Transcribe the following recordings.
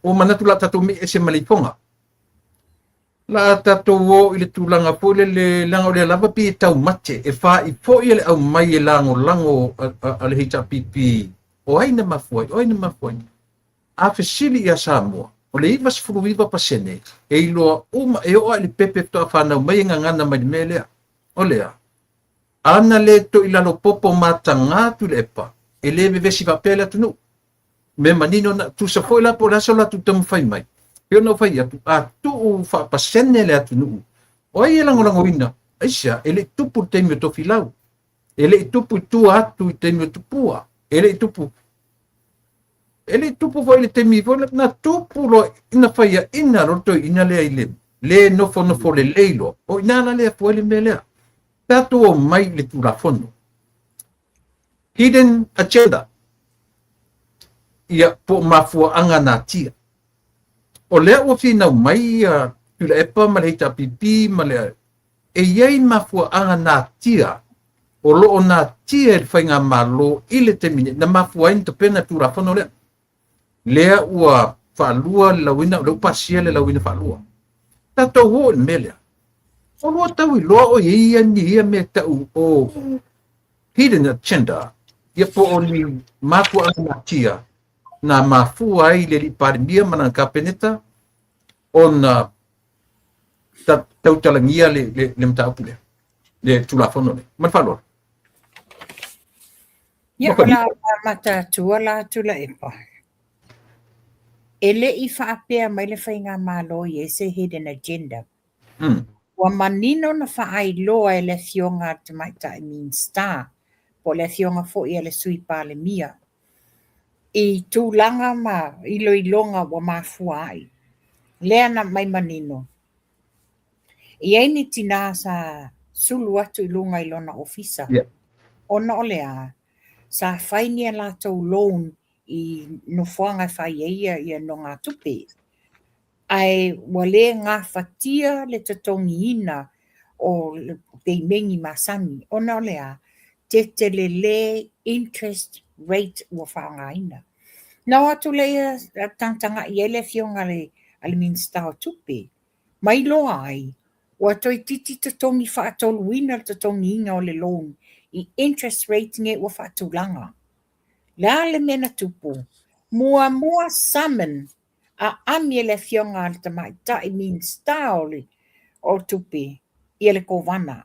Ua manatu la tatou mei ese ma le ifoga. La a tatou o i le tulaga foi lele, leaga o lea lava pei e taumate, e fa'i foi le aumai e lagolago a le HRPP, o ai na mafua ai, o ai na mafua ai. A fesili ia Samoa, o le 99% e iloa uma, e oo lava i le pepe faatoa fanau mai e gagana mai le mea lea. O lea, ana le toilalopopo mataga Tuilaepa, e le vevesi faapea le atunuu. Mea manino na, tusa foi la po o le a so latou taumafai mai. Pei ona ou fai atu, a tuu faapasene le atunuu, o ai e lagolagoina? Aisea, e le i tupu i le taimi o Tofilau, e le i tupu i tua atu i taimi o Tupua, e le i tupu, e le i tupu foi i le taimi foi na tupu loa ina faiaina loa le toeaina lea i le le nofonofo lelei loa, o i ina la lea afua ai le mea lea. Tatou omai i le Tulafono. Hidden agenda. Ia, po o mafuaaga natia. O lea ua finau mai ia Tuilaepa ma le HRPP ma le e i ai mafuaaga natia o lo o natia e le faigamalo i le taimi nei na mafua ai ona tapena le Tulafono lea. Lea ua faalua le lauina, o lea ua pasia le lauina faalua. Tatou o i le mea lea. O lua tau iloa o i ai ni ia mea tau o hidden agenda, ia po o ni mafuaaga natia na mafua ai le alii Palemia ma lana Kapeneta ona tautalagia le mataupu lea, le Tulafono lea. Ma le faaaloalo. Ia, o le a amata atua la Tuilaepa. E le i faapea mai le faigamalo i ai se hidden agenda. Ua manino na faailoa e le Afioga a le Tamaitai Minisita po o le Afioga foi a le Sui Palemia i tulaga ma iloiloga ua mafua ai. Lea na aumai manino. E i ai ni tinā sa sulu atu i luga i lona ofisa. Ona o le a? Sa fai ni a latou loan i nofoaga e fai ai ia nogatupe. Ae ua le gafatia le totogiina o le peimeigi masani ona o le a? Tetelelē interest rate ua faaaogaina. Na o atu lea tagatagai i ai le Afioga a le Minisita o Tupe, ma iloa ai ua toeitiiti totogi faatoluina le totogiina o le loan i interest rate nei ua faatulaga. Le a le mea na tupu? Muamua summon aami e le Afioga a le Tamaitai Minisita o Tupe ia le Kovana.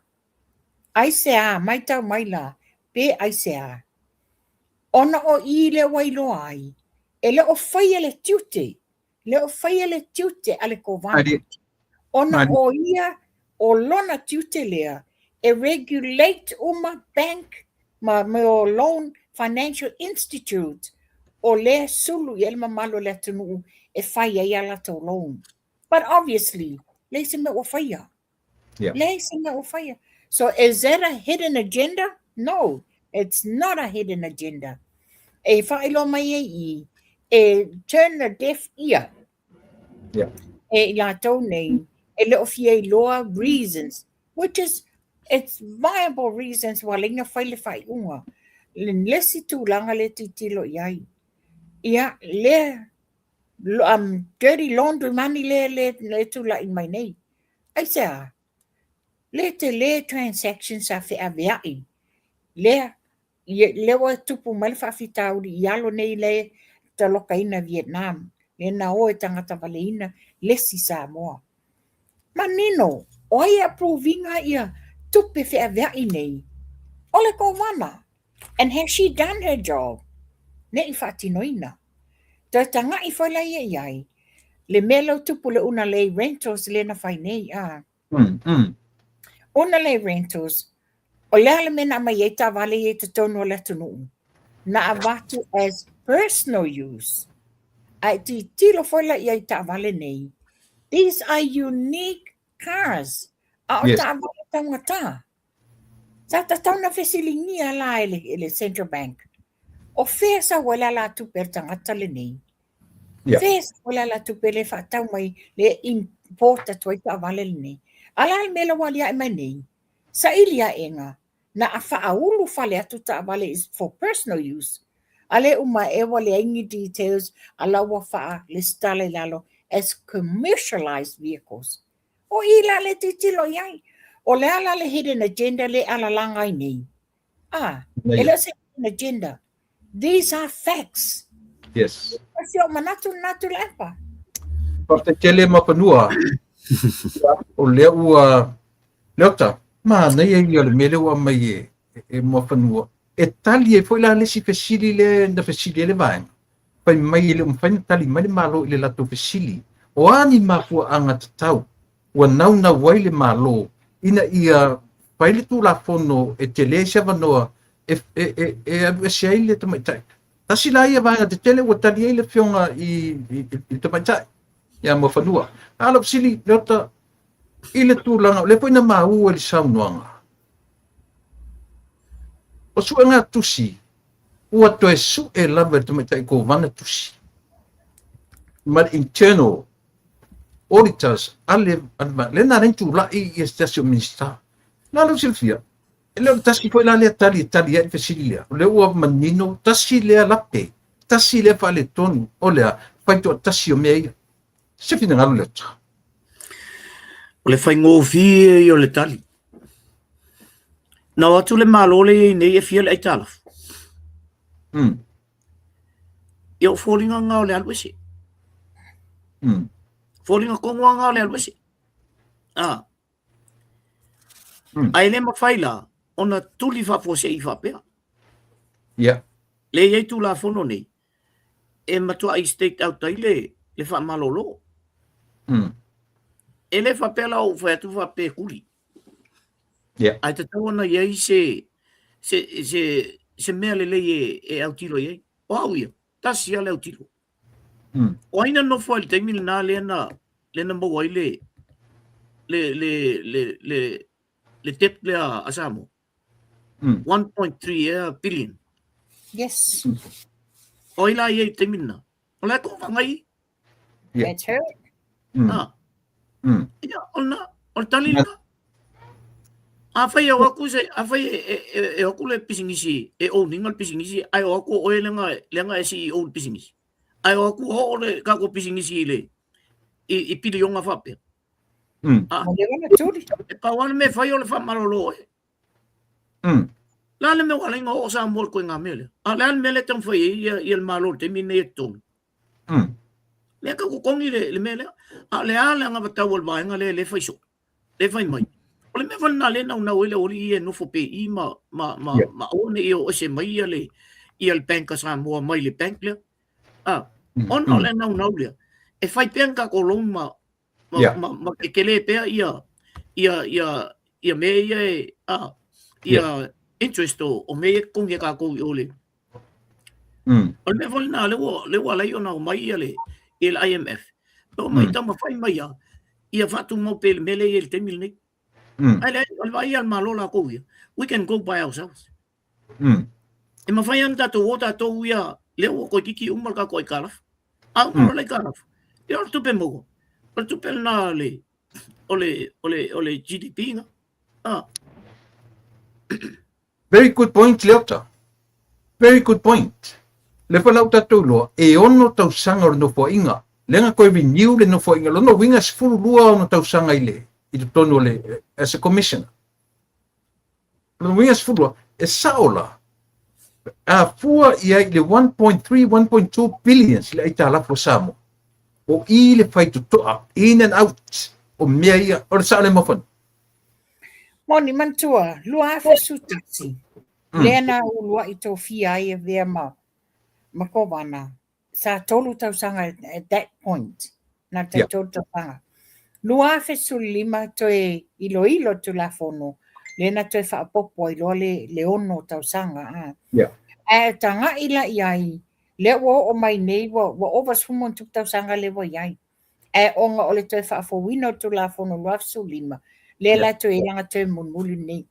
Aisea? Matau mai la, pe aisea? Ona o i lea ua iloa ai, e le o faia le tiute, le o faia le tiute a le Kovana. Ona o ia, o lona tiute lea, e regulate uma bank ma mea o loan financial institute o lea e sulu i ai le mamalu o le atunuu e fai ai a latou loan. But obviously, leai se mea ua faia. Leai se mea ua faia. So is that a hidden agenda? No, it's not a hidden agenda. E faailoa mai ai i e turn a deaf ear. E i latou nei, e le o fia iloa reasons, which is, it's viable reasons ua ala ai ona fai le faaiuga. Le isi tulaga lea e tilotilo i ai. Ia, lea dirty laundry money lea lea tulai mai nei. Aisea? Le tele transactions sa feaveai lea lea ua tupu mai le faafitauli i alo nei lea e talokaina Vietnam, lea na o e tagata valeina le isi Samoa. Manino, o ai e approve ina ia tupe feaveai nei? O le Kovana. And has she done her job? Ne i faatinoina. Toe taga'i foi la ia i ai, le mea lea ua tupu le una lei rentals lea na fai nei, a. Una lei rentals, o le a le mea na aumai ai taavale ia i totonu o le atunuu? Na avatu as personal use. Ae tilotilo foi la i ai i taavale nei, these are unique cars. A o taavale taugata. Sa tatau ona fesiligia la e le Central Bank, o fea sau ai le alatupe a le tagata lenei? Fea sau ai le alatupe lea e faatau mai, lea e import atu ai taavale lenei? A o le a le mea la ua aliae mai nei? Saili aega, na faaulu fale atu taavale is for personal use. A lea uma ea ua leai ni details a la ua faa-lesitala i lalo as commercialized vehicles. O i la le tilotilo i ai. O le a la le hidden agenda lea e alalaga ai nei? Ah, e le o se hidden agenda. These are facts. Yes. O si ou manatu lena Tuilaepa. Faafetai tele Muafanua. O lea ua Leota, manaia ia o le mea lea ua aumai e, e Muafanua. E tali ai foi la le isi fesili lea na fesili ai le vaega. Fai mai e le o mafai ona tali mai le Malo i le latou fesili. O a ni mafuaaga tatau ua naunau ai le Malo ina ia fai le Tulafono e tele ai se avanoa e, e, e, e alu ese ai le tamaitai. Tasi la ia vaega tetele ua tali ai le afioga i, i, i le tamaitai ia Muafanua. A lau fesili, Leota, i le tulaga, o lea foi na maua i le saunoaga, o suega tusi, ua toe sue lava e le tamaitai Kovana tusi ma le internal auditors a le, a le, lea na ala ai tulai ia se tasi o Minisita. Na lou silafia, e le o le tasi foi la lea tali e tali ai le fesili lea. O lea ua manino, tasi lea lape, tasi lea faaletonu, o lea faitoatasi o mea ia. Se finagalo Leota. O le faigofie ia o le tali. Na o atu le Malo lea e i ai nei e fia le aitalafu. Ia o foliga lena o le alu ese. Foliga tonu lava lena o le alu ese. Ah. Ae le mafai la ona tuli faafuasei faapea. Lea e i ai Tulafono nei e matuai state out ai le, le faamalolo. E le faapea la ou fai atu faapea e tuli. Ae tatau ona i ai se, se, se, se mea lelei e, e autilo i ai. O au ia, tasi lava le autilo. O ai na nofo ai i le taimi lena lea na, lea na maua ai le, le, le, le, le, le debt lea a Samoa? 1.3 ea billion. Yes. O ai la i ai i le taimi lena? O la e kovana i. That's her. Ah. Ia, o lena, o le tali lena. Afai e o atu se, afai e, e, e, e o atu le pisinisi, e own ina le pisinisi, ae o atu o oe lea na e CEO le pisinisi. Ae o atu o le tatou pisinisi i le, i, i piliona faapea. Ah. Ua leva ona tuli. E pau lava le mea e fai o le faamalolo oe. Le a le mea ua ala ai ona oo Samoa i le ituaiga mea lea? A o le a le mea lea e taumafai ai ia, ia le Malo i le taimi lenei e totogi? Lea e tau totogi le, le mea lea. A o le a le anavatau a le vaega lea lea e fai soo, lea e fai mai? O le mea foi lena lea e naunau ai le aualii ia e nofo pea i i ma, ma, ma, ma aua ne i o ese mai ia le, ia le Bank a Samoa mai le bank lea. A, ona o le naunau lea, e fai pea ni tatou loan ma, ma, ma, ma tetele pea ia, ia, ia, ia mea ia e, a, ia interest o, o mea ia e totogi e tatou i o le. O le mea foi lena, lea ua, lea ua ala ai ona omai ia le, ia le IMF. E omai taumafai mai lava, ia faatumau pea i le mea lea e i ai i le taimi lenei. Ae leai, o le vaai a le Malo latou ia, we can go by ourselves. E mafai lava ona tatou o tatou ia, lea ua toeitiiti uma le tatou aitalafu. A uma loa le aitalafu, ia o le tupe maua, o le tupe lena o le, o le, o le, o le GDP na. Ah. Very good point, Leota. Very good point. Lea foi la ua tatou iloa, e ono tausaga o le nofoaiga. Lea na toe renew le nofoaiga. Lona uiga e 12 ona tausaga i le, i totonu o le, as a commissioner. Lona uiga e 12, e sao la, a fua i ai i le 1.3, 1.2 billions le aitalafu a Samoa. O i le faitotoa, in and out, o mea ia, o le sao lea Muafanua. Moni, manatua, 2011, lea na uluai tofia ai avea ma, ma Kovana, sa tolu tausaga at that point, na tai tolu tausaga. 2015 toe iloilo Tulafono, lea na toe faaopoopo ai loa le, le ono tausaga. A. Ae tagai la i ai, lea ua oo mai nei, ua, ua ova 10 tausaga lea ua i ai. Ae ona o le toe faafouina o le Tulafono 2015, lea la toe i ai lana toe mulimuli lenei.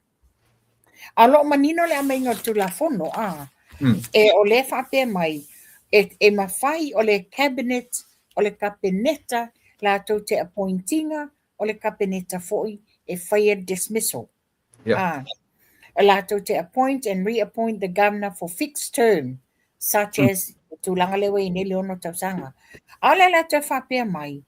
A o lo o manino le aumaiga o le Tulafono, a, e o lea e faapea mai, e, e mafai o le Cabinet, o le Kapeneta latou te appoint ina, o le Kapeneta foi e faia le dismissal. A, latou te appoint and reappoint the governor for fixed term. such as le tulaga lea ua i ai nei le 6 tausaga. ʻAʻole la toe faapea mai,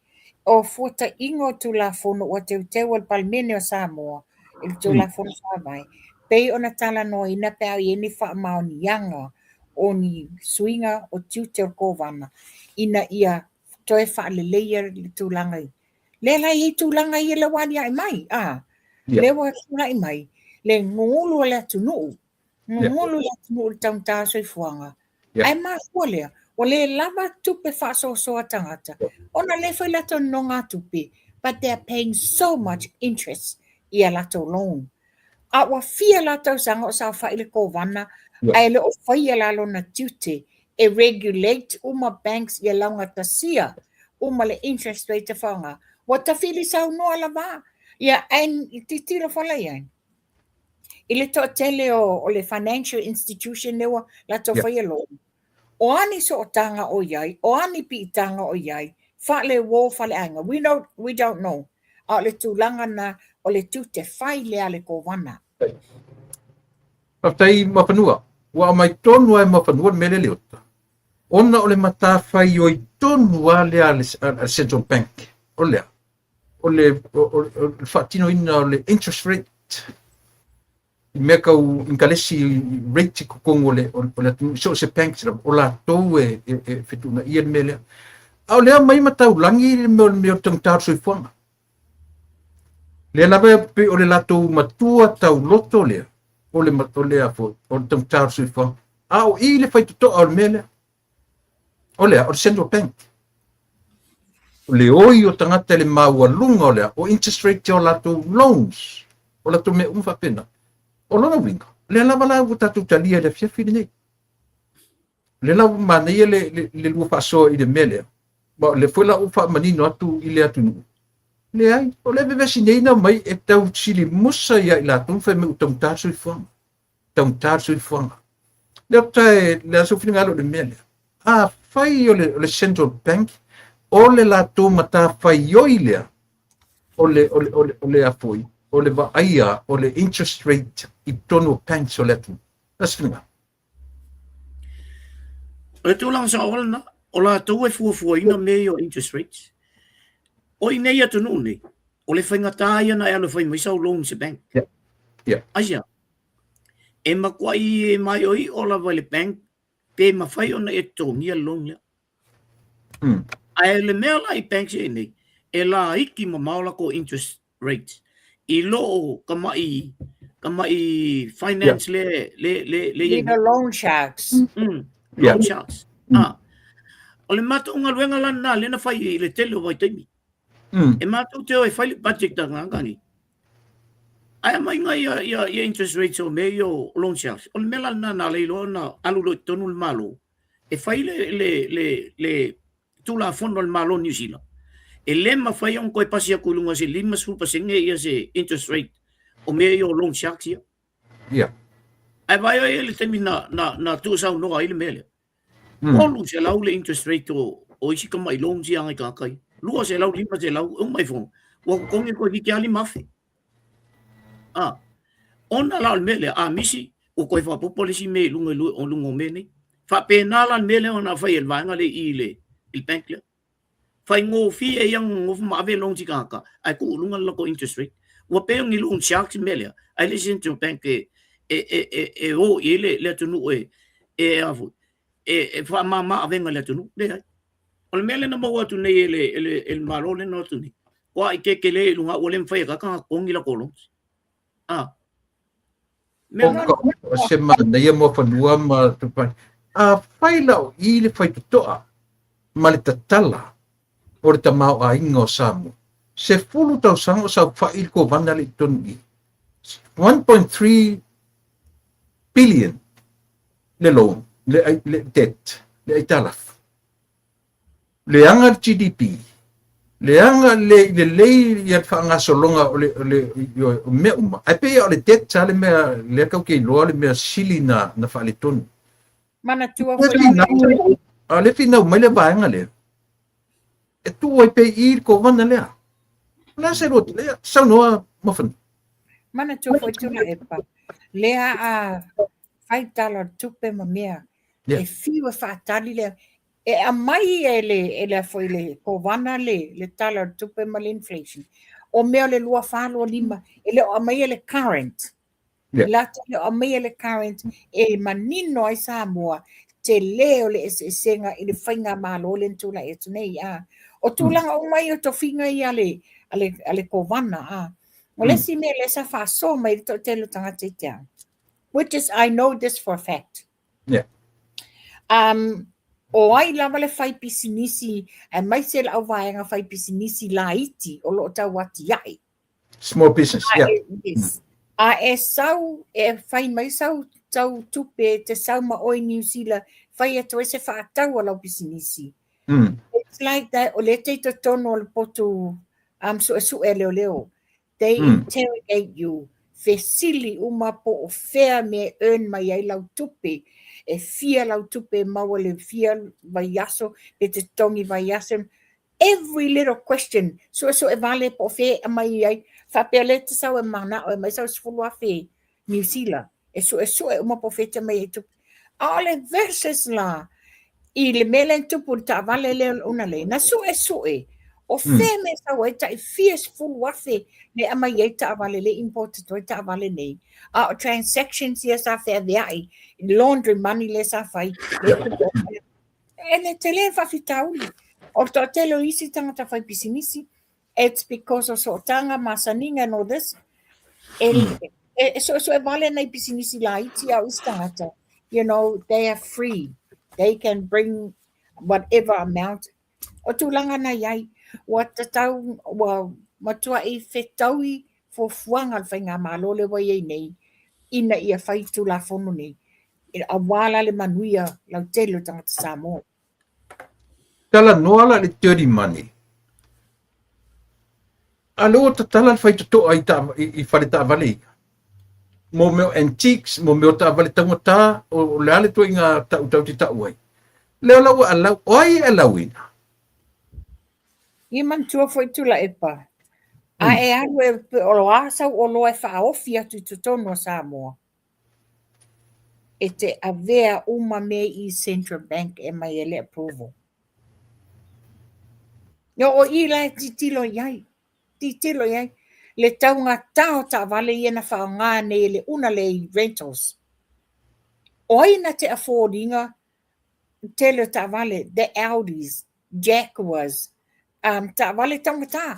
o fuataʻiga o Tulafono ua teuteu e le Palemene o Samoa i le Tulafono Faavae, pei ona talanoaina pe a i ai ni faamaoniaga o ni suiga o tiute o le Kovana ina ia toe faaleleia le tulaga i lea la e i ai tulaga ia lea ua aliae mai, a, lea ua tulai mai le gugulu o le atunuu, gugulu le atunuu i le taugata o le soifuaga, ae mafua lea, ua le lava tupe faasoasoa a tagata ona le fai latou nonogatupe, but they are paying so much interest i a latou loan. A ua fia la tausaga o saofai le Kovana ae le o faia la lona tiute e regulate uma banks ia laugatasia uma le interest rate e faaaoga. Ua tafili saunoa lava. Ia ae tilotilo fala i ai i le toatele o le financial institution lea ua latou faia loan. O a ni sootaga o i ai, o a ni piitaga o i ai, faaleuo, faaleaiga, we don't, we don't know. A o le tulaga na o le tiute fai lea a le Kovana. Faafetai Muafanua. Ua aumai tonu lava e Muafanua le mea lea Leota. Ona o le matafaioi tonu lava lea a le Central Bank, o le a? O le, o le faatinoina o le interest rate i mea tau inkalesi rate i totonu o le, o le atunuu, so o se banks lava, o latou e, e, e fetuunaia le mea lea. A o lea mai ma taulagi le mea o le mea o le taugata o le soifuaga. Lea lava e pei o le latou matua tauloto lea, o le, o le, o le taugata o le soifuaga. A o i le faitotoa o le mea lea. O le a? O le Central Bank. O le oi o tagata i le maualuga o le a? O interest rate o latou loans. O latou mea uma faapena. O lona uiga, lea lava la ua tatou talia i le afiafi lenei. O lea la ua manaia le, le, le lua faasoa i le mea lea. Ma o lea foi la ua faamanino atu i le atunuu. Leai, o le vevesi nei na mai e tau silimusa ia i latou fai mai ua taugata le soifuaga. Taugata le soifuaga. Leota e, le a sou finagalo i le mea lea? Afai o le, o le Central Bank, o le latou matafaioi lea, o le, o le, o le, o le a foi, o le vaaia o le interest rate i totonu o banks o le atunuu. Le a se finagalo? O le tulaga sao lena, o latou e fuafuaina mea ia o interest rates. O i nei atunuu nei, o le faigata ia na e alu e fai mai sau loan i se bank. Yeah. Yeah. Aisea? E matuai maioio lava i le bank pe mafai ona e totogia le loan lea. Ae o le mea la i banks ia nei, e laiti mamao latou interest rate i lo tamai tamai finance yeah. le le le le i the loan sharks. Loan sharks. Ah. O le matou galuega la lena lea na fai i le tele o vaitaimi. E matou te o e fai le budget a tagata nei. Ae aumai ia, ia, ia interest rates o mea ia o loan sharks. O le mea la lena na ala ai loa ona alu loa i totonu le Malo e fai le, le, le, le Tulafono a le Malo o Niu Sila, e le mafai ona toe pasi atu i luga o se 50% ia se interest rate o mea ia o loan sharks ia. Ia. Ae vaai oe i le taimi na, na, na tuusaunoa ai le mea lea. 300 le interest rate o, o isi tamai loans ia a nai tagata ia. 200, 500, e uma ifo, ua totogi toeitiiti lava 5,000. Ah, ona la o le mea lea, a misi, ua toe faaopoopo le isi mea i luga o luga o mea nei. Faapena la le mea lea ona fai e le vaega lea i le, i le bank lea. Faigofie ia ona nonofo ma ave loans i tagata, ae tuu i luga le latou interest rate. Ua pei o ni loan sharks le mea lea, ae le Central Bank e, e, e, e, e o i ai le, le atunuu e, e, a foi, e, e faamama avega i le atunuu. Leai. O le mea lea na maua atu nei e le, e le, e le Malo lea na o atu nei, ua kekele i luga, ua le mafai e tagata ona totogi latou loans. Ah. Mea na. O se manaia Muafanua ma Tupai. Afai la o i le faitotoa ma le tatala o le tamaoaiga o Samoa, 10 tausaga o saofai le Kovana lea i totonu i i. 1.3 billion le loan, le, le debt, le aitalafu. Leaga le GDP, leaga le lelei ia le faagasologa o le, o le, o mea uma. Ae pei o le debt lava le mea lea tatou te iloa le mea sili na, na faaletonu. Manatua foi. A le finau mai le vaega lea, e tuu ai pea i i le kovana lea. O le a se lua, lea, saunoa Muafanua. Manatua foi Tuilaepa, lea a fai tala o le tupe ma mea. Yeah. E fiu e faatali le e aumai e le e le foi le kovana le le tala o le tupe ma le inflation. O mea o le 24 25 e le o aumaia le current. Yeah. Latou le o aumaia le current e manino ai Samoa tele o le eseesega i le faigamalo lea na tulai atu nei a. O tulaga uma ia o tofiga ia a le a le a le kovana a. O le isi mea lea sa faasoa mai le toatele o tagata i te au. Which is I know this for a fact. Yeah. Um, o ai lava le fai pisinisi, aemaise le auvaega fai pisinisi laiti o lo o tau atiae. Small business, yeah. Yes. A e sau, e fai mai sau, sau tupe te sau ma oe i Niu Sila, fai atu ai se faatau a lau pisinisi. It's like that, o lea e te i totonu o le potu suesue a leoleo. They interrogate you, fesili uma po o fea mea e earn mai ai lau tupe, e fia lau tupe e maua le fia vaiaso, pe te totogi vaiaso, every little question, suesue vale po o fea e aumai ai, faapea lea e te sau e manao e aumai sau 10,000 Niu Sila, e suesue uma po o fea e te aumai ai tupe. A o le versus la, i le mea lea na tupu i le taavale lea o le Unalei, na suesue o fea mea e sau ai tai fia 10,000 le aumai ai taavale le import atu ai taavale nei. A o transactions ia sa feaveai, laundry money lea sa fai, le e le tele le faafitauli. O le toatele o isi tagata fai pisinisi, it's because o sootaga, masaniga and all this, e, e, e suesue vale nai pisinisi laiti a o isi tagata, you know, they are free. They can bring whatever amount. O tulaga na i ai, ua tatau, ua matuai fetaui fuafuaga a le faigamalo lea ua i ai nei, ina ia fai Tulafono nei, aua la le manuia lautele o tagata Samoa. Talanoa la i le dirty money. A lea ua tatala le faitotoa i, ta, i, i fale taavale ia. Mo mea o antiques, mo mea o taavale taugata, o, o le a le ituaiga tau tau te tau ai. Lea la ua allow, o ai e allowina? Ia manatua foi Tuilaepa, a e alu e, o a sau oloa e faaofi atu i totonu o Samoa, e te avea uma mea i Central Bank e aumai ai le approval. Ia o i la e titilo i ai, titilo i ai le taugata o taavale ia na faaaoga nei e le Unalei Rentals. O ai na te afford ina tele o taavale, the Audis, Jaguars, taavale taugata.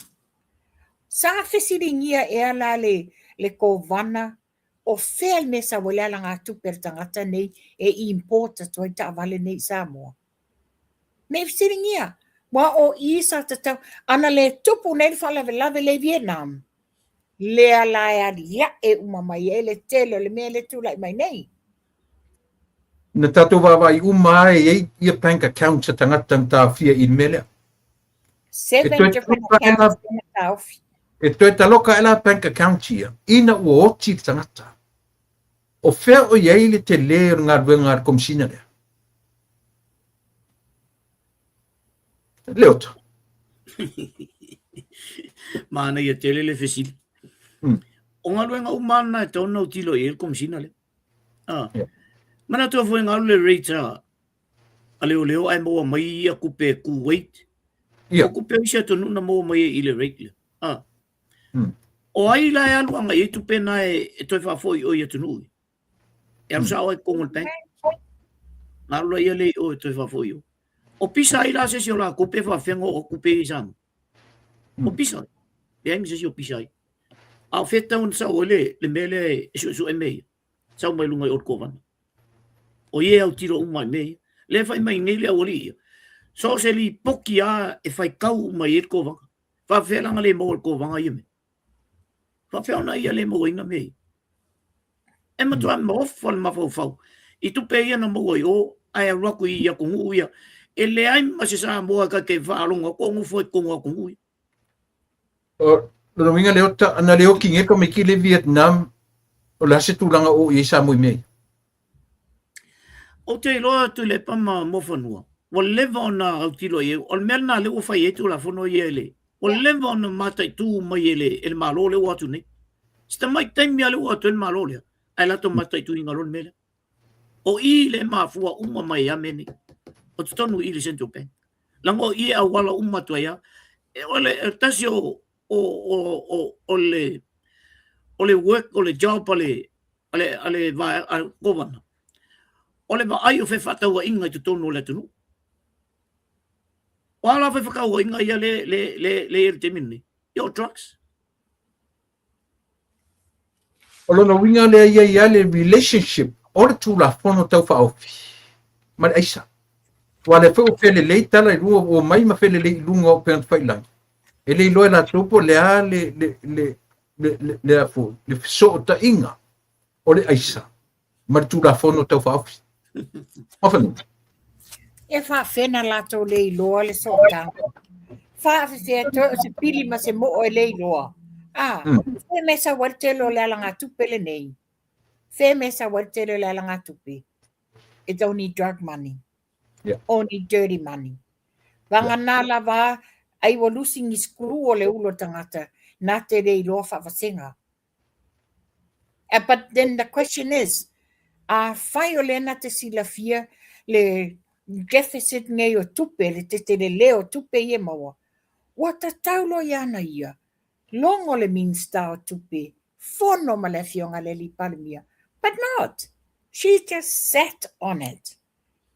Sa fesiligia ea la le, le kovana O fea le mea e sau ai le alagatupe a le tagata nei e import atu ai taavale nei i Samoa? Me i fesiligia, aua o i sa tatau, ana le tupu nei le faalavelave lea i Vietnam, lea la e aliae uma mai ai le tele o le mea lea e tulai mai nei. Na tatou vaavaai uma lava e i ai ia bank accounts a tagata na taofia i le mea lea. Seven different accounts na taofi. E toe taloka ae la bank account ia, ina ua oti le tagata. O fea o i ai le tele o le galuega a le Komesina lea? Leota. Manaia tele le fesili. O galuega uma lava na e tatau ona autilo i ai le Komesina lea. Ah. Yeah. Manatua foi na alu le rate a a leoleo ae maua mai ia kupe Kuwait. Yeah. O kupe o isi atunuu na maua mai ai i le rate lea. Ah. O ai la e alu agai ai tupe na e, e toe faafoi i o i atunuu ia? E alu sao ai i totonu o le bank. Na alu la ia lea i o e toe faafoi i o. O pisa ai la se isi o latou pe faafefea ona oo atu kupe ia i Samoa? O pisa. Leai ma se isi o pisa ai. A o fea e tatau ona sau ai le, le mea lea e suesue mea ia? Sau mai luga i o le kovana. O ia e autilo uma i mea ia. Lea e fai mai nei le aualii ia, so o se lipoti lava e faitau uma i ai le kovana. Faafefea la ona le maua e le kovana ia mea? Faafefea ona ia le mauaina mea ia? E matua maofa le mafaufau i tupe ia na maua i o ae alu atu i atunuu ia. E leai ma se Samoa e ta te faalogo atu o nofo ai i totonu o atunuu ia. O lona uiga Leota, ana le oti nei tamaiti le Vietnam, o le a se tulaga o oo i ai Samoa i mea ia? Ou te iloa Tuilaepa ma Muafanua, ua leva ona autilo i ai, o le mea lena lea ua fai ai Tulafono ia e le, ua leva ona mataitu mai e le, e le Malo lea ua atu nei. Si tamai taimi lava lea ua atu ai le Malo lea, ae latou mataituina loa le mea lea. O i le mafua uma mai a mea nei. O totonu i le Central Bank. Leaga o i e auala uma atu ai lava. O le tasi o o o o o le o le work o le job a le a le a le a le kovana o le vaai o fefaatauaiga i totonu o le atunuu. O a la fefaatauaiga ia le le le le i le taimi lenei? Ia o drugs. O lona uiga lea ia i ai le relationship o le Tulafono Tau Faaofi ma le aisa. Aua o lea foi ua felelei tala i luga, ua omai ma felelei i luga o upega tafailagi, e le iloa e latou po o le a le, le, le, le, le, le, a foi, le fesootaiga o le aisa ma le Tulafono Tau Faaofi. Mafanua. E faafena latou le iloa le sootaga. Faafefea toe o se pili ma se moo e le iloa. A, fea mea sau ai le tele o le alagatupe lenei? Fea mea sau ai le tele o le alagatupe? It's only drug money. Yeah. Only dirty money. Vagana lava ai ua lusi ni screw o le ulo tagata na te le iloa faavasega. But then the question is, afai o lea na te silafia le deficit nei o tupe, le tetelele o tupe ia e maua, ua tatau loa ia ana ia, logo le Minista o Tupe, fono ma le Afioga i le Alii Palemia. But not! She just sat on it.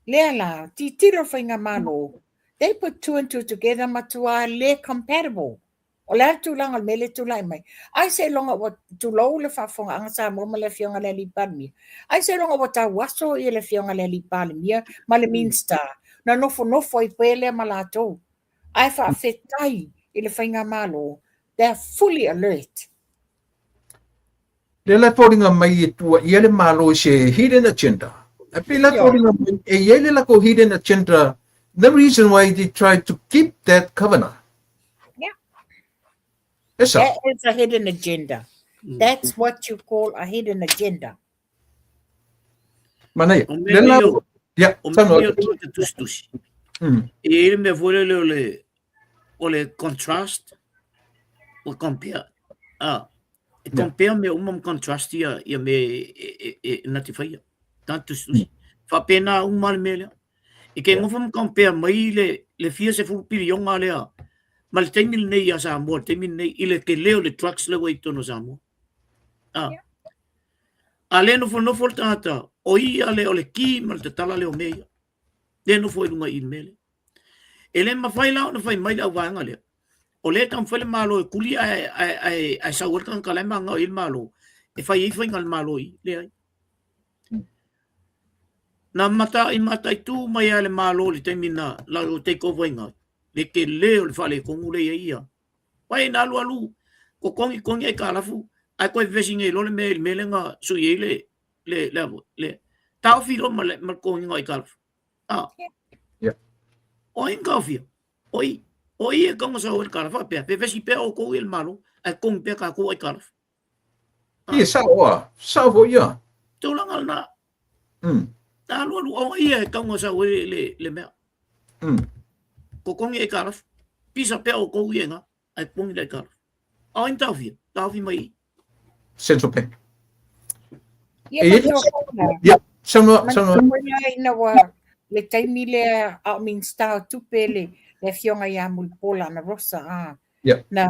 Lea la, titilo le Faigamalo, they put two and two together matua le compatible. O le a le tulaga o le mea lea e tulai mai? Ai seiloga ua, tulou le faafofogaaga Samoa ma le Afioga i le Alii Palemia, ai seiloga ua tauaso ia le Afioga i le Alii Palemia ma le Minista na nofonofo ai pea lea ma latou. Ae faafetai i le Faigamalo, they are fully alert. Lea la e foliga mai e tuuaia le Malo i se hidden agenda. E pei la e foliga mai e i ai le latou hidden agenda, the reason why they try to keep that covenant. Yeah. E sao. That is a hidden agenda. That's what you call a hidden agenda. Manaia. O mea Lea la, nei o, ia, o mea saunoa nei o atu. tua te tusitusi. E i ai le mea foi lele o le, o le contrast, o compare. Ah, e compare mea uma ma contrast ia, ia mea e, e, e, e na te whaia. Tā tusitusi. Whapena uma le mea lea. E ke ngofa ma compare mai le, le fia se fulu pilionga lea, ma le taimi lenei ia Samoa, le taimi lenei, i le tele o le drugs lea ua i totonu o Samoa. Ah. A le nofonofo le tagata, o ia le o le ki ma le tatala lea o mea ia. Le nofo i luga i le mea lea. E le mafai la ona fai mai le auvaega lea. O lea e taumafai le Malo e kuli ae, ae, ae, ae sau ai le tagata la e magao i ai le Malo, e fai ai faiga a le Malo i i. Leai. Na mata, i mataitu mai lava le Malo i le taimi na la take over ai ngā, le tele o le faaletonu lea i ai ia. Wai na alu alu, kokogi kogi aitalafu, ae toe vevesi nei loa le mea i le mea lea na sui ai le, le, le, le, taofi loa ma le, ma le totogiga o aitalafu. Ah. Yeah. O ai na taofia? O i, o i e tatau ona sau ai le tala faapea, vevesi pea outou i le Malo, ae totogi pea tatou aitalafu. Ah. Ia, sao a, sao foi ia. Tulaga lena. Na alu alu, o ia e tatau ona sau ai le, le mea. Totogi aitalafu. Pisa pea outou ia i ina, ae totogi le aitalafu. A o ai na taofia? Taofi mai i. Central Bank. Ia, E ma i tua kona. Ia, saunoa, saunoa. Manatua ia ina ua le taimi lea a o Minista o Tupe le, le afioga ia Mulipola Anarosa, a. Ia. Na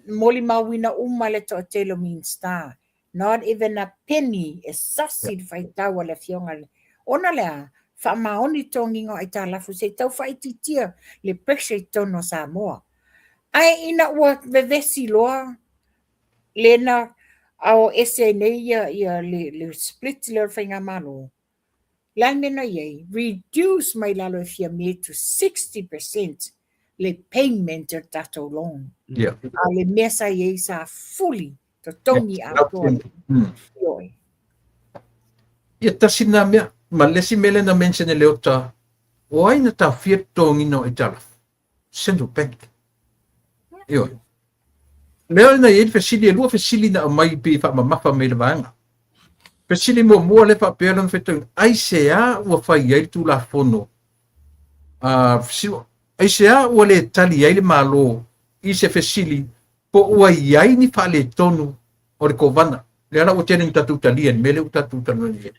molimauina uma le toatele o Minista. Not even a penny e sasi le faitau a le afioga i le. Ona le a? Faamaoni totogiga o aitalafu se i tau faaitiitia le pressure i totonu o Samoa. Ae ina ua vevesi loa lena ao ese ai nei ia, ia le, le split lea o le faigamalo, le a le mea na i ai? Reduce mai lalo e Fiame to 60% le payment o le tatou loan. Yeah. A le mea sa i ai sa fully totogi atoa. Ioe. Ia tasi nā mea, ma le isi mea lea na mention e Leota, o ai na taofia le totogiina o aitalafu? Central Bank. Ioe. Lea na i ai le fesili, e lua fesili na aumai pei e faamamafa mai i le vaega. Fesili muamua lea faapea lona faitauina, aisea ua fai ai le Tulafono? Uh, aisea ua le tali ai le Malo i se fesili po ua i ai ni faaletonu o le Kovana? Lea la ua tele ina tatou talia i le mea lea ua tatou talanoa nei.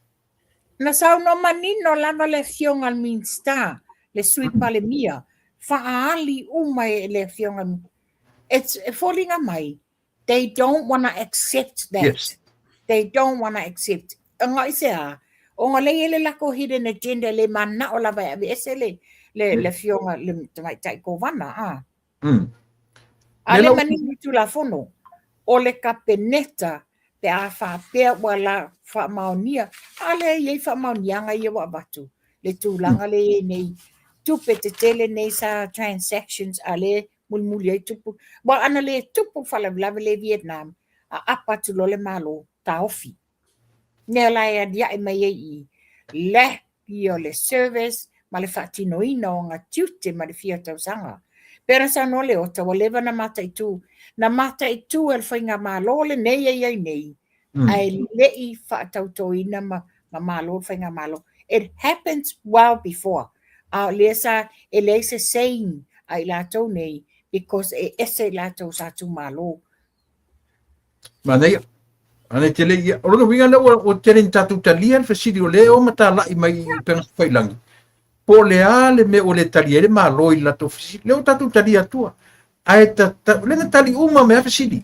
Na saunoa manino lava le Afioga i le Minisita, le Sui Palemia, faaali uma e le Afioga It's, e foliga mai, they don't wanna accept that. Yes. They don't wanna accept. Ona i se a? Ona lea e i ai le latou hidden agenda e le mananao lava e aveese le, le, le Afioga, le Tamaitai Kovana, a. A lea manino i Tulafono, o le Kapeneta pe a faapea ua la faamaonia, a lea e i ai faamaoniaga ia ua avatu, le tulaga lea e i ai nei, tupe tetele nei sa transactions a lea mulimuli ai tupu. Aua ana le tupu le faalavelave lea i Vietnam, aapa atu loa le Malo, taofi. Mea la e aliae mai ai i i, lack ia o le service ma le faatinoina o ana tiute ma le fia tausaga. Pei ona saunoa Leota, ua leva ona mataitu, na mataitu e le Faigamalo lenei e i ai nei, ae le i faatautoina ma, ma malo le Faigamalo. It happens well before. A o lea sa, e leai se saying a i latou nei, because e ese i latou sa tumalo. Manaia. Ana tele ia. O lona uiga lea ua, ua tele ni tatou talia le fesili o lea e o matalai mai i upega tafailagi. Po o le a le mea ua le talia ai le Malo i le latou fesili. Lea ua tatou talia atua. Ae ta, ta, lea na tali uma mai lava fesili.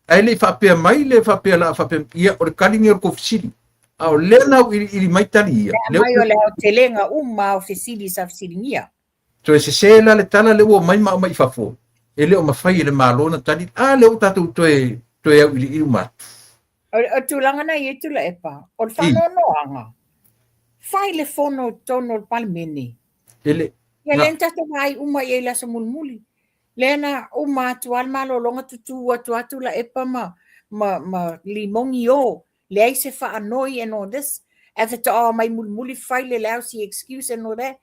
Ae le i faapea mai le faapea la faapea, ia o le tali lenei o le tou fesili. A o lea na auiliili mai tali ia. Lea mai o le aotelega uma o fesili sa fesiligia. Toe sese la le tala lea ua omai ma aumai i fafo, e le o mafai e le Malo ona tali, a lea ua tatou toe, toe auiliili uma atu. O, o tulaga na i ai Tuilaepa, o le faanoanoaga, fai le fono i totonu o le Palemene. E le, Ia lea na tatou vaai uma i ai i le aso mulimuli. Lea na uma atu lava le malologa tutū atu lava Tuilaepa ma, ma, ma Limogi o, leai se faanoi and all this, ae faatoa omai mulimuli fai le lousy excuse and all that.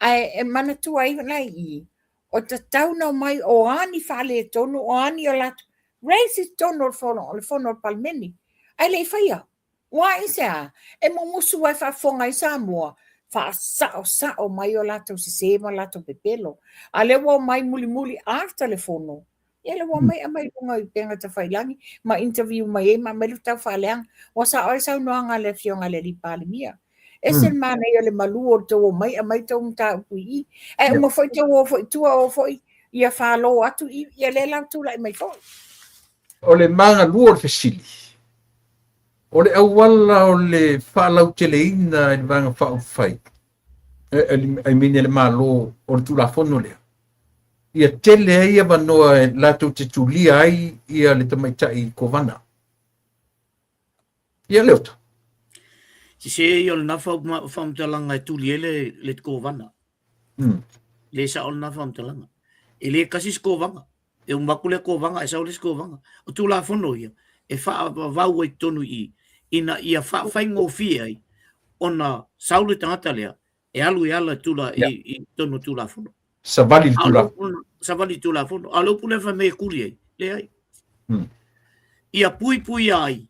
Ae e manatua ai la i i, o tatau ona omai o a ni faaletonu, o a ni o latou raise i totonu o le fono, o le fono a le Palemene. Ae le i faia. Ua i se a? E mumusu lava e faafofoga ai Samoa, faasaosao mai o latou sese ma latou pepelo. A lea ua omai mulimuli after le fono, Ia lea ua omai aumai i luga i upega tafailagi ma interview mai ai ma aumai le tau faaleaga. Ua sao ai le saunoaga a le Afioga i le Alii Palemia. Ese le manaia o le malu o le tou omai aumai tou mataupu i i. Ae uma foi tou o foi i tua o foi ia falo atu i ia lea la ua tulai mai foi. O le magalua o le fesili, o le auala o le faalauteleina i le Vaega Faaupufai, I mean e le Malo o le Tulafono lea, ia tele ai avanoa e latou te tulia ai ia le tamaitai Kovana. Ia Leota. Sese ia o lena faamatalaga e tuli ai le, le Kovana. Le sao lena faamatalaga. E le kasi se Kovana. E uma atu le Kovana ae sau le isi Kovana. O Tulafono ia e faavavau ai totonu i i ina ia faafaigofie ai ona sau le tagata lea e alu e ala tula i, i totonu o Tulafono. Savali le Tulafono. Savali le Tulafono. A o le upu lea fai mai e kuli ai, leai. Ia puipuia ai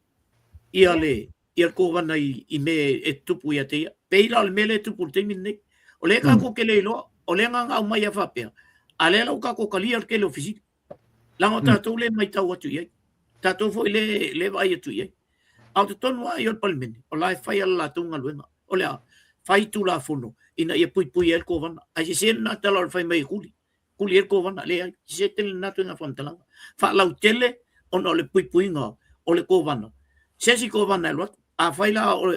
ia le ia le kovana i, i mea e tupu ia te ia. Pei la o le mea lea e tupu i le taimi lenei. O lea tatou te le iloa, o lea na ona aumai lava faapea, a lea la ua tatou talia le tele o fesili. Leaga o tatou lea e matau atu i ai. Tatou foi lea, lea e vaai atu i ai. A o totonu lava ia o le Palemene, o la e fai lava le latou galuega. O le a? Fai Tulafono ina ia puipui ai le kovana. Ae sese lena tala o le fai mai e kuli. Kuli ai le kovana, leai, sese tele lena ituaiga faamatalaga. Faalautele ona o le puipuiga o le kovana. Se isi kovana e alu atu. Afai la o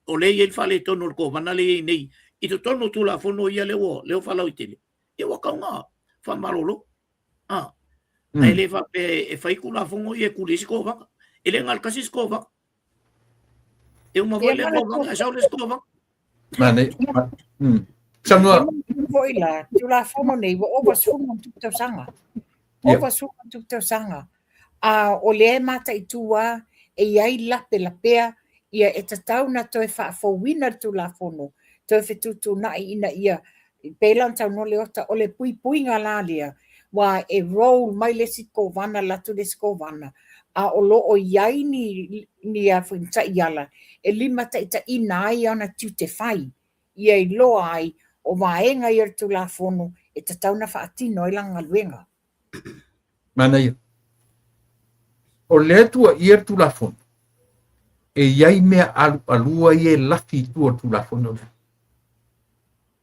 o lea e i ai le faaletonu o le kovana lea e i ai nei i totonu o Tulafono ia lea ua lea ua faalautele, ia ua tatau ona faamalolo. A, ae le faapea e fai Tulafono ia e kuli ai se kovana. E le na o le tasi se kovana. E uma foi le kovana ae sau le isi kovana. Manaia. Saunoa. Foi la, Tulafono nei, ua ova 10+ tausaga. Ova 10+ tausaga. A o lea e mataitu lava e i ai lapelapea ia e tatau ona toe faafouina le Tulafono, toe fetuutuunai ina ia, pei la ona saunoa Leota, o le puipuiga la lea, aua e roll mai le isi kovana alu atu le isi kovana, a o lo o i ai ni ni a foi ni taiala e limataitaiina ai ana tiute fai, ia iloa ai o vaega ia o le Tulafono e tatau ona faatino ai lana galuega. Manaia. O lea e tuuaia le Tulafono. E i ai mea alualua ia e lafi i tua o le Tulafono lea.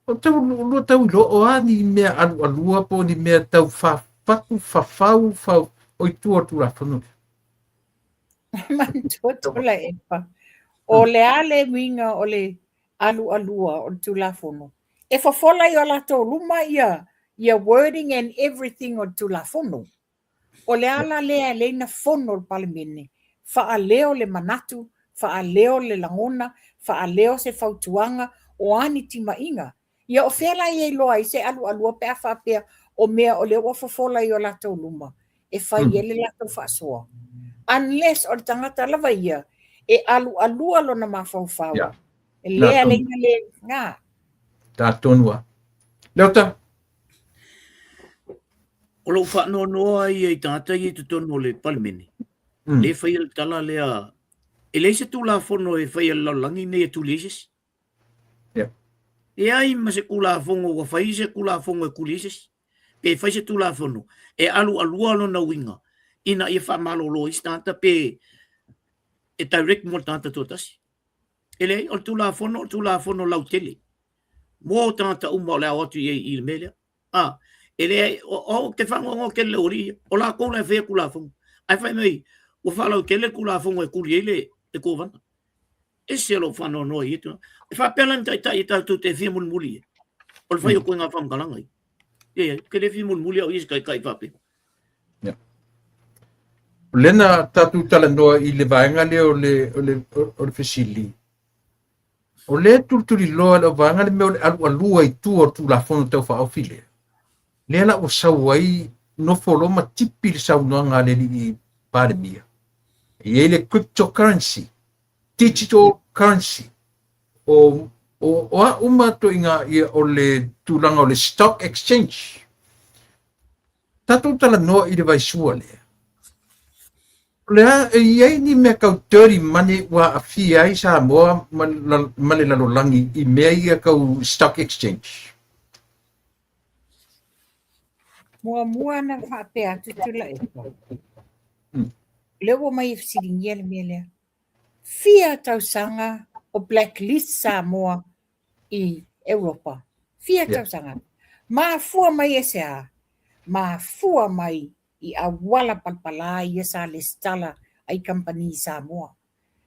O tau lua tau iloa o a ni mea alualua po o ni mea tau fafatu, fafau, fau, o i tua o le Tulafono lea. Manatua Tuilaepa, o le a le uiga o le alualua o le Tulafono? E fofola i o latou luma ia ia wording and everything o le Tulafono. O le ala lea e leai na fono le Palemene, faaleo le manatu, faaleo le lagona, faaleo se fautuaga, o a ni timaiga. Ia o fea la e iloa ai se alualua pe a faapea o mea o lea ua fofola i o latou luma e fai ai le latou faasoa? Unless o le tagata lava ia e alualua lona mafaufau, lea le ina le na. Tonu lava. Leota. O lou faanoanoa ia i tagata ia i totonu o le Palemene, lea e faia le tala lea, e leai se Tulafono e faia e le lalolagi nei e tuli ai se isi. E leai ma se Tulafono ua fai se Tulafono e tuli ai se isi. Pe fai se Tulafono e alualua lona uiga ina ia faamalolo ai se tagata pe e direct mo le tagata toatasi. E leai, o le Tulafono o le Tulafono lautele mo tagata uma o le a o atu i ai i le mea lea. A, e leai, o te faanoanoa tele i le aualii ia, o latou la e faia Tulafono, ae fai mai ua faalautele le Tulafono e tuli ai le Kovana. Ese lou faanoanoa i ia tulaga. E faapea la ni taitai e tatou te fia mulimuli i ai, o le fai o ituaiga faamatalaga ia. Leai, ou te le fia mulimuli au i se taitai faapea. Yeah. O lea na tatou talanoa i le vaega lea o le, o le, o le fesili. O lea e tulituliloa e lau vaega le mea o le alualua i tua o le Tulafono Tau Faaofi lea. Lea la ua sau ai nofo loa ma tipi le saunoaga a le alii Palemia. E i ai le cryptocurrency, digital currency, o, o, o a uma ituaiga ia o le tulaga o le stock exchange. Tatou talanoa i le vaisua lea. O le a, e i ai ni mea tau dirty money ua aafia ai Samoa ma, ma le lalolagi i mea ia tau stock exchange? Muamua na faapea atu Tuilaepa. Lea ua omai e fesiligia le mea lea. Fia tausaga o blacklist Samoa i Europa. Fia tausaga. Mafua mai e se a? Mafua mai i auala palapala ia sa lesitala ai kamupani i Samoa.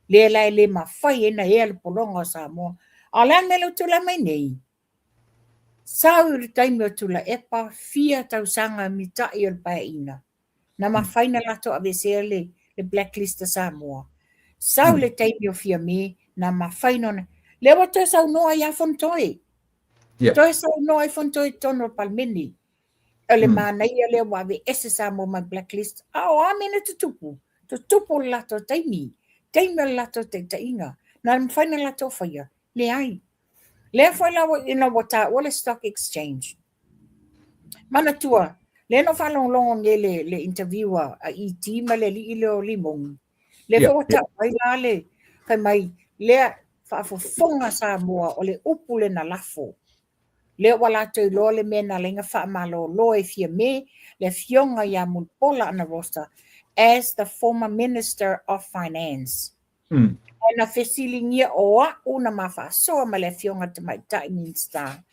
Lea la e le mafai ai na ea le pologa o Samoa. A o le a le mea lea ua tulai mai nei? Sau i le taimi o Tuilaepa, fia tausaga mitai o le Paeaiga, na mafai na latou aveesea le, le blacklist a Samoa. Sau le taimi o Fiame, na mafai na... Lea ua toe saunoa ia Fonotoe. Yeah. Toe saunoa i Fonotoe i totonu o le Palemene. O le manaia lea ua aveese Samoa mai blacklist. A o a mea na tutupu? Tutupu le latou taimi. Taimi o le latou taitaiga. Na mafai na latou faia? Leai. Lea foi la ina ua taua le stock exchange. Manatua, lea na ou faalogologo nei le, le interview a, a ET ma le alii lea o Limogi. Lea foi ua tau mai la le, fai mai, lea faafofoga Samoa o le upu lea na lafo. Lea ua latou iloa le mea na ala ai ona faamalolo e Fiame le afioga ia Mulipola Anarosa as the former Minister of Finance. Ae na fesiligia o a'u na ma faasoa ma le afioga i le Tamaitai Minisita,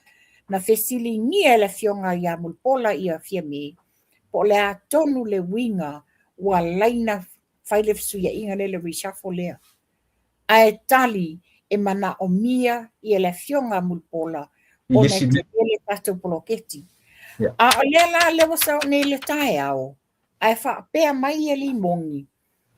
na fesiligia e le afioga ia Mulipola ia Fiame po o le a tonu le uiga ua laina fai le fesuiaiga lea le reshuffle lea. Ae tali e manaomia ia le afioga a Mulipola ona e tele le tatou poloketi. A o lea la lea ua sao nei i le taeao, ae faapea mai ia Limogi,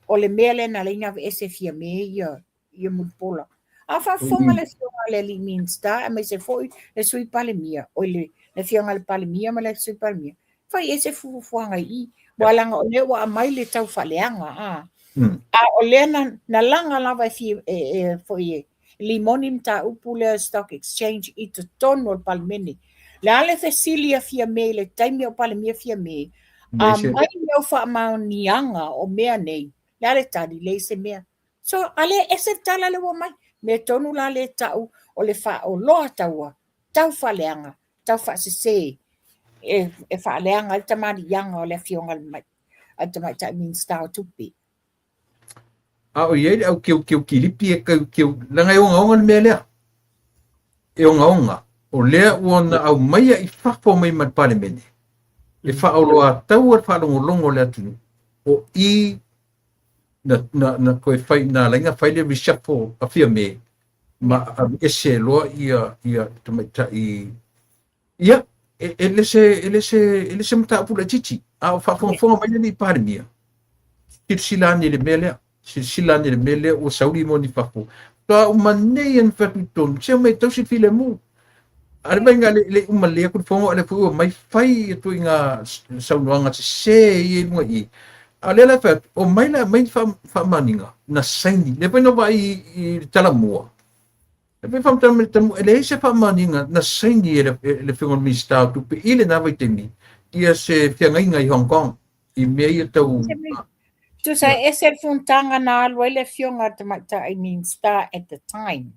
o le mea lea na ala ai ona aveese Fiame ia ia Mulipola. A faafofoga le afioga a le alii Minisita aemaise foi le Sui Palemia, oi le afioga i le Palemia ma le Sui Palemia, fai ese fuafuaga i i, aua leaga o lea ua aumai le tau faaleaga, a. A o lea na, na laga lava e, fia, e, e foi e Limoni mataupu lea Stock Exchange i totonu o le Palemene. Le a le fesili a Fiame i le taimi o Palemia Fiame, aumai mau faamaoniaga o mea nei, le a le tali, leai se mea. So, a lea ese le tala lea ua aumai. Mea tonu la lea e tau o le faaoloa taua, tau faaleaga, tau faasese e, e faaleaga ai le tamaliiaga o le afioga a le Tamaitai Minisita o Tupe. A o i ai le au keukeu kilipi e keukeu, leaga e ogaoga le mea lea. E ogaoga, o lea ua na aumaia i fafo mai ma le Palemene, e faaoloataua le faalogologo a le atunuu, o i na, na, na toe fai, na ala ai ona fai le reshuffle a Fiame, ma aveese loa ia, ia tamaitai. Ia, e, e le se, e le se, e le se mataupu laitiiti, a o faafogafoga mai le alii Palemia, silasila ane i le mea lea, silasila ane i le mea lea ua sauli mo ni fafo. Faatoa uma nei ana fai atu i totonu, se omai e tausi le filemu. A le vaaiga le, le uma lelei atu le fono, a o lea foi ua omai fai ituaiga saunoaga sese ia i luga i i. A o lea la e fai atu, omai la e aumai ni faamaoniga na saini. Lea foi na ou vaai i le Talamua, E pei faamatala mai le tamu, e leai se faamaoniga na saini e le, e le Afioga i le Minisita o Tupe i lena vaitaimi ia se feagaiga i Hong Kong i mea ia tau. Tusa e ese le fonotaga na alu ai le Afioga i le Tamaitai Minisita at the time.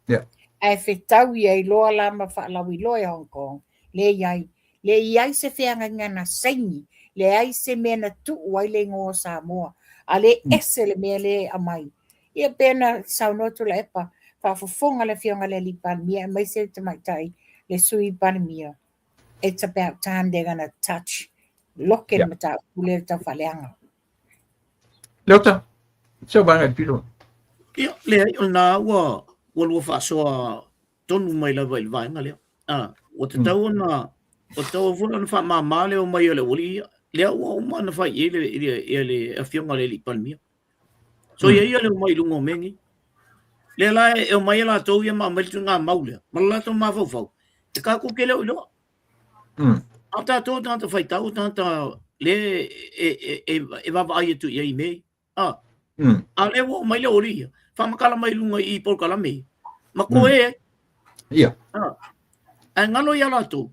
Yeah. Ae fetau ia iloa la ma faalauiloa i Hong Kong, leai, leai se feagaiga na saini, leai se mea na tuu ai le igoa o Samoa, a lea e ese le mea lea e aumai. Ia pei ona saunoa Tuilaepa, faafofoga le Afioga i le Alii Palemia aemaise le Tamaitai, le Sui Palemia, it's about time they're gonna touch, loke le mataupu lea tau faaleaga. Leota, se o vaega i pilo. Ia, leai, o lena ua, ua lua faasoa tonu mai lava i le vaega lea. A, ua tatau ona, ua tatau foi ona faamama le omai o le aualii ia. Lea ua uma ona fai i ai le, le, le afioga i le Alii Palemia. So ia ia le omai i luga o mea nei. Lea la e omai e latou ia ma aumai le ituaiga mau lea, ma le latou mafaufau, e tatou te le o iloa. A o tatou o tagata faitau, o tagata lea e, e, e, e vaavaai atu i ai i mea ia. A, a o lea ua omai le aualii ia, faamatala mai i luga i polokalame ia, ma toe ai. Ia. A, ae galo ia latou,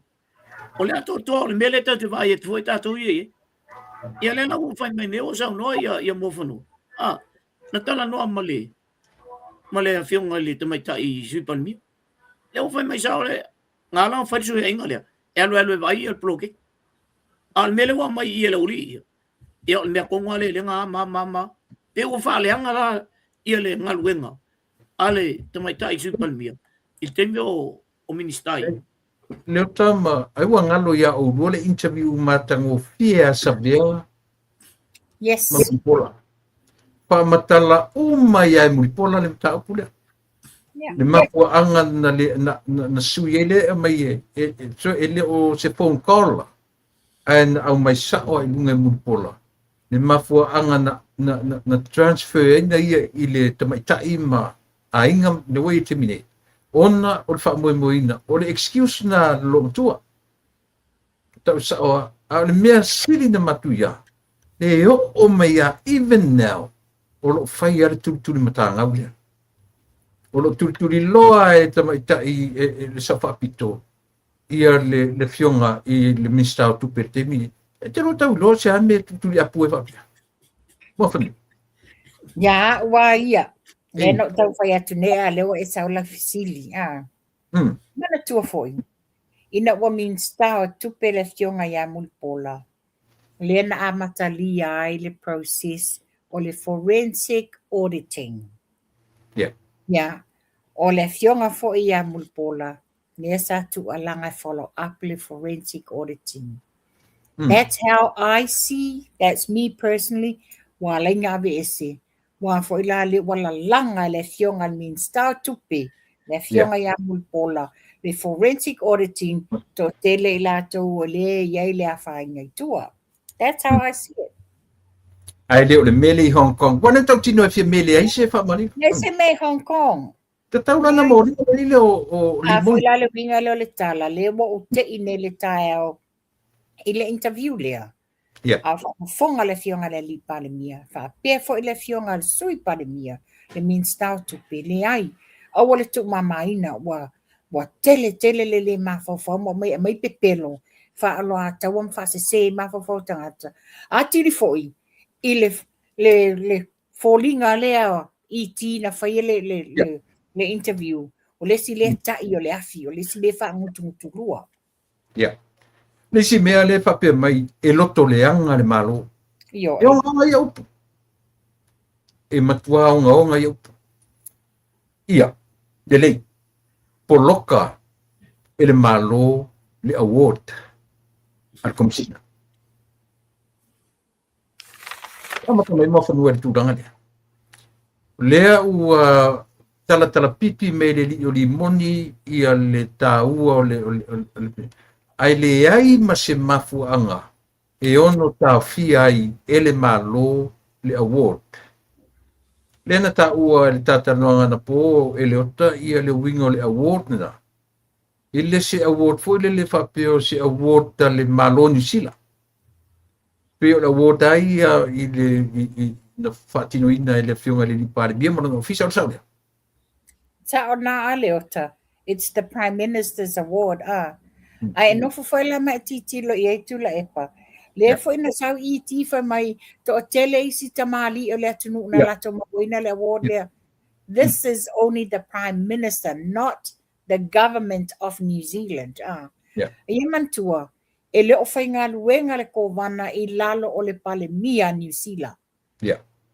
o le atoatoa o le mea lea tatou te vaai atu foi tatou ia i ai. Ia lea la ua fai mai nei ua saunoa ia ia Muafanua. A, na talanoa ma le ma le afioga i le tamaitai Sui Palemia. Lea ua fai mai sao le na ala ona fai le suiaiga lea, e alu alu e vaai ia le poloketi. A o le mea lea ua aumai i i e le aualii ia, ia o le mea tonu lava lea lea na ma ma ma. Pe ua faaleaga la ia le galuega a le tamaitai Sui Palemia i le taimi o o Minisita ia. Leota ma ai ua galo iā ʻoulua le interview matagofie a Savea Yes. ma Mulipola. Faamatala uma ia e Mulipola le mataupu lea. Yeah. Le mafuaaga na, le, na, na, na sui ai lea e aumai e, e, e, so e le o se phone call ae na aumai sa'o ai i luga e Mulipola le mafuaaga na, na, na, na transfer ai na ia i le tamaitai ma aiga le ua i ai i le taimi nei, ona o le faamoemoeina, o le excuse na a le loomatua. Tau sa'o a, a o le mea sili na matuia, le oo mai a even now, o lo o fai a le tulituli matagau lea. O lo o tulituli loa e tamaitai e, e, le sao faapito ia le, le afioga i le Minisita o Tupe i le taimi nei. E te lua tau iloa se a mea e tulituli apu ai faapea. Muafanua. Ia au a ia. Lea na ou tau fai atu nei, a lea ua e sau lau fesili. A. Manatua foi, ina ua Minisita o Tupe le afioga ia Mulipola, lea na amatalia ai le process o le forensic auditing. Yeah. Ia, o le afioga foi ia Mulipola, lea sa tuualaga e follow up le forensic auditing. That's how I see, that's me personally, ua ala ai ona aveese. Ua foi la lea ua lalaga e le afioga i le Minisita o Tupe, le afioga ia Mulipola, le forensic auditing, toatele i latou o lea e i ai le afaina i tua. That's how I see it. Ae le o le mele i Hong Kong. Ua na tautino e fia mele ai se faamaoniga. Leai se mea i Hong Kong. Tatau la na moliga mai lea o, o A foi la le uiga lea o le tala, lea ua ou tei nei le taeao i le interview lea. Yeah. A o faafofoga le afioga i le Alii Palemia, faapea foi le afioga i le Sui Palemia, le Minisita o Tupe, leai, aua le tuumamaina, ua, ua tele tele le le mafaufau ma omai e aumai pepelo, faaoloataua ma faasese mafaufau o tagata. Atili foi i le, le, le foliga lea ET na faia le, le, yeah. le, le interview, o le isi lea tai o le afi, o le isi lea faagutugutulua. Yeah. Le isi mea lea e faapea mai, e loto leaga le Malo. Ioe. E ogaoga ia upu. E matuā ogaoga ia upu. Ia, lelei, poloka e le Malo le award a le Komesina. Amata mai Muafanua i le tulaga lea. O lea ua talatalapipi mai le alii o Limoni ia le taua o le, o le, o le, o le ae leai ma se mafuaaga e ono taofia ai e le Malo le award. Lea na taua i le talatalanoaga anapo e Leota ia le uiga o le award lena. E le se award foi lele faapea o se award a le Malo o Niu Sila. Pei o le award ai ia i le i, na faatinoina e le Afioga i le Palemia ma lona ofisa, o le sao lea? Sao na a Leota. It's the Prime Minister's Award, ah. Ae nofo foi la ma e titilo i ai Tuilaepa. Lea foi na sau ET fai mai toatele isi tamalii o le atunuu na latou mauaina le award lea. This is only the Prime Minister, not the government of New Zealand. Ah. Ia manatua, e le o faigaluega le Kovana i lalo o le Palemia Niu Sila.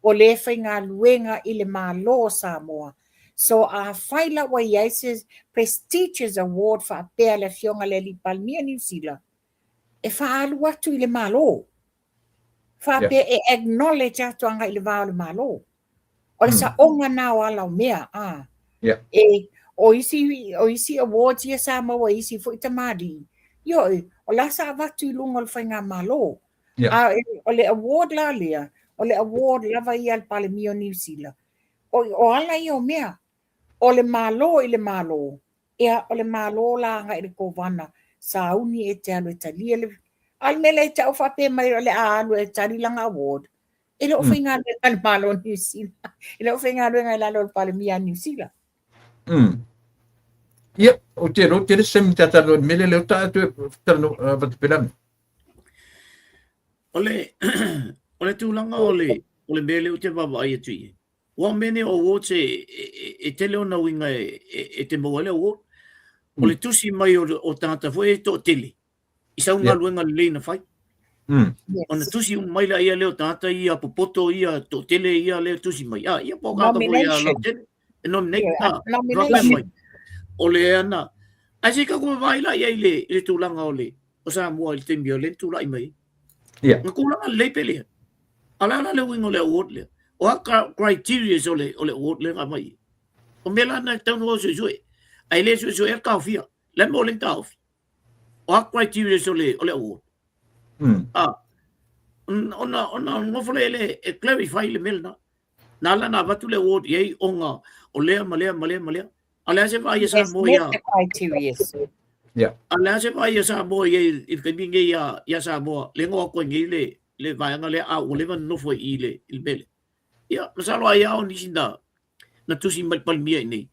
O lea e faigaluega i le Malo o Samoa. So afai la ua i ai se prestigious award faapea le Afioga i le Alii Palemia Niu Sila, e faaalu atu i le Malo. Faapea e acknowledge atu agai i le va o le Malo. O le saoga na o ala o mea, a. E, o isi, o isi awards ia sa maua e isi foi tamalii, ioe, o la sa avatu i luga o le faigamalo. A o le award la lea, o le award lava ia a le Palemia o Niu Sila. O, o ala ia o mea, o le Malo i le Malo, ia, o le Malo la agai i le Kovana, sauni e te alu e talia le... A o le mea lea e te au faapea mai o le a alu e tali lana award, e le o faigaluega le Malo o Niu Sila, e le o faigaluega i lalo o le Palemia a Niu Sila. Ia, o te ro te le semi tata no mele le ta atu tano vatupelami. O le o le tulaga o le o le mea lea ou te vaavaai atu i ai. Ua mea nei o awards e, e, e, e tele ona uiga e, e, e te maua ai le award. O le tusi mai o, o tagata foi e toatele i sau galuega lelei na fai. Ona tusi uma mai laia lea o tagata ia popoto ia toatele ia lea tusi mai. Ah, ia po o tagata foi ia lautele. E nominate. Yeah, ah, nomination. Mai. O le ana. Ae se i tatou vaavaai la i ai i le, i le tulaga o le o Samoa i le taimi o lea na tulai mai. Na tulaga lelei pe lea. A o le a la le uiga o le award lea? O a criteria o le, o le award lea na aumai? O mea la na e tatau ona suesue. Ae le suesue le taofia. Le mea o le taofi. O a criteria o le, o le award? Ah, ona, ona nofo lea le, e clarify le mea lena. Na ala na avatu le award i ai ona o lea ma lea ma lea ma lea. A o le a se vaai a Samoa ia. the criteria. A o le a se vaai a Samoa i ai i le taimi nei ia, ia Samoa, le goa atu ai nei le, le vaega lea a ua leva ona nofo i i le, i le mea lea. Ia, masalo ai lava o nisi na, na tusi mai le Palemia i inei,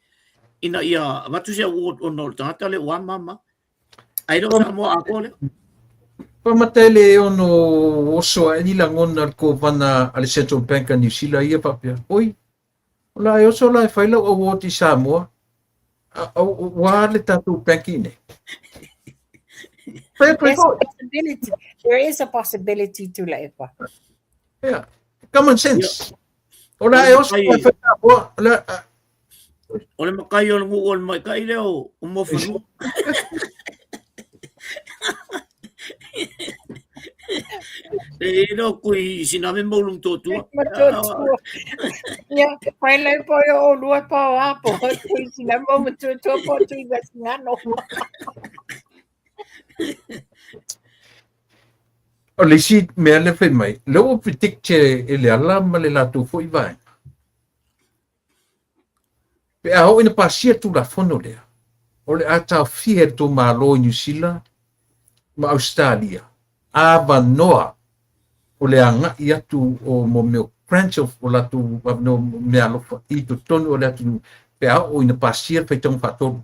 ina ia avatu se award ona o le tagata lea ua mama. Ae le o Samoa atoa lea. Pamata e le ono oso ae ni lagona le kovana a le Central Bank a Niu Sila ia faapea, Oi, o la e oso la e fai lau award i Samoa, ua le tatou bank i nei. There's a possibility. There is a possibility Tuilaepa. Yeah. Common sense. O la e oso la e fai Samoa, la, O le makai o le nuu o le maikai lea o o Muafanua. E le o kui siname maulu matuatua. Matuatua. Ia, pai lai po o lua pa o apo. Kui siname o matuatua po tui vasingano. O le isi mea le fai mai, le ua predict e le ala ma le latou foi vaega. Pe a oo ina pasia le Tulafono lea, o le a taofia e le tou Malo i Niu Sila ma Ausetalia avanoa o le agai atu o mo mea o grants o o latou avanoa meaalofa i totonu o le atunuu pe a oo ina pasia le faitauga faatolu.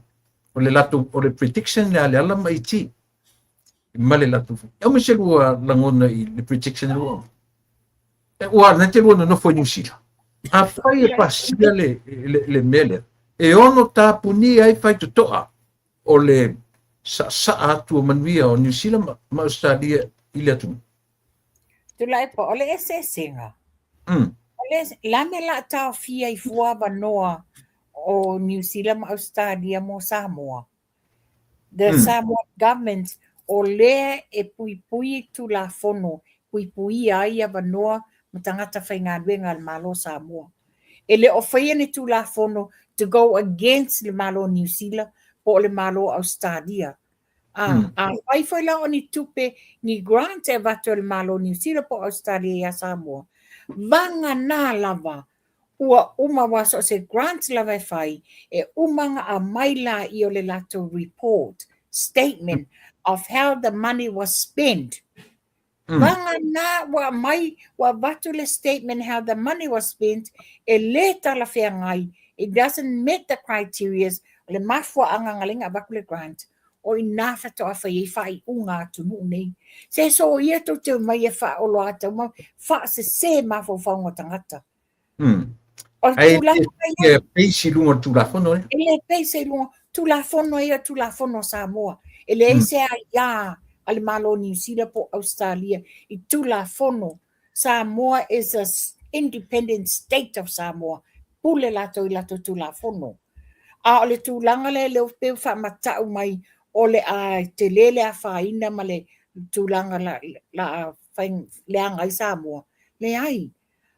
O le latou o le prediction lea a Leala ma AG ma le latou foi. E aumai se lua lagona i le prediction lua. Ua na te lua nonofo i Niu Sila. Afai e pasia le, le, le mea lea, e ono tapunia ai faitotoa o le saasaa atu o manuia o Niu Sila ma, ma Australia i le atunuu. Tuilaepa, o le eseesega. O le le a mea o le a taofia ai fua avanoa o Niu Sila ma Ausetalia mo Samoa? The Samoan government o lea e puipui i Tulafono, puipuia ai avanoa ma tagata faigaluega a le Malo o Samoa. E le o faia ni Tulafono to go against le Malo o Niu Sila po o le Malo o Ausetalia. A, afai foi la o ni tupe, ni grant e avatu e le Malo o Niu Sila po o Ausetalia ia Samoa, vagana lava ua uma aua so o se grant lava e fai, e uma ona aumai laia o le latou report, statement of how the money was spent. Vagana ua aumai, ua avatu le statement how the money was spent, e le talafeagai, it doesn't meet the criterias, o le mafuaaga na ala ai ona avatu le grant, o i ina faatoa fai ai faaiuga a atunuu nei. Se soia tou te omai e faaoloatau ma faasese mafaufauga o tagata. O le tulaga ia. E base i luga o le Tulafono lea. E le base i luga, Tulafono ia o Tulafono a Samoa. E leai se aia a le Malo o Niu Sila po o Ausetalia i Tulafono. Samoa is a independent state of Samoa. Pule latou i latou Tulafono. A o le tulaga lea lea pei ua faamatau mai o le a tele le afaina ma le tulaga la a leaga ai Samoa, leai.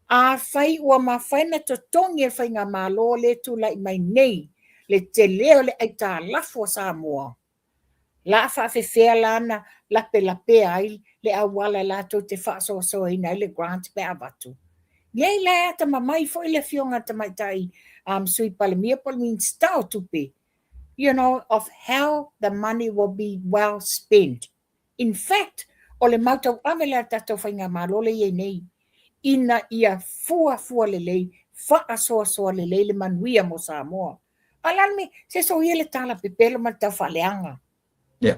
Afai ua mafai ona totogi e le faigamalo lea e tulai mai nei le tele o le aitalafu a Samoa, La a faafefea la na lapelapea ai le auala latou te faasoasoaina ai le grant pe a avatu? Leai la e atamamai foi le afioga a le tamaitai um, Sui Palemia po o le Minisita o Tupe, you know, of how the money will be well spent. In fact, o le mau tauave lea a le tatou faigamalo lea e i ai nei, ina ia fuafua lelei, faasoasoa lelei le manuia mo Samoa. A o le a le mea, se soia le tala pepelo ma le tau faaleaga. Yeah.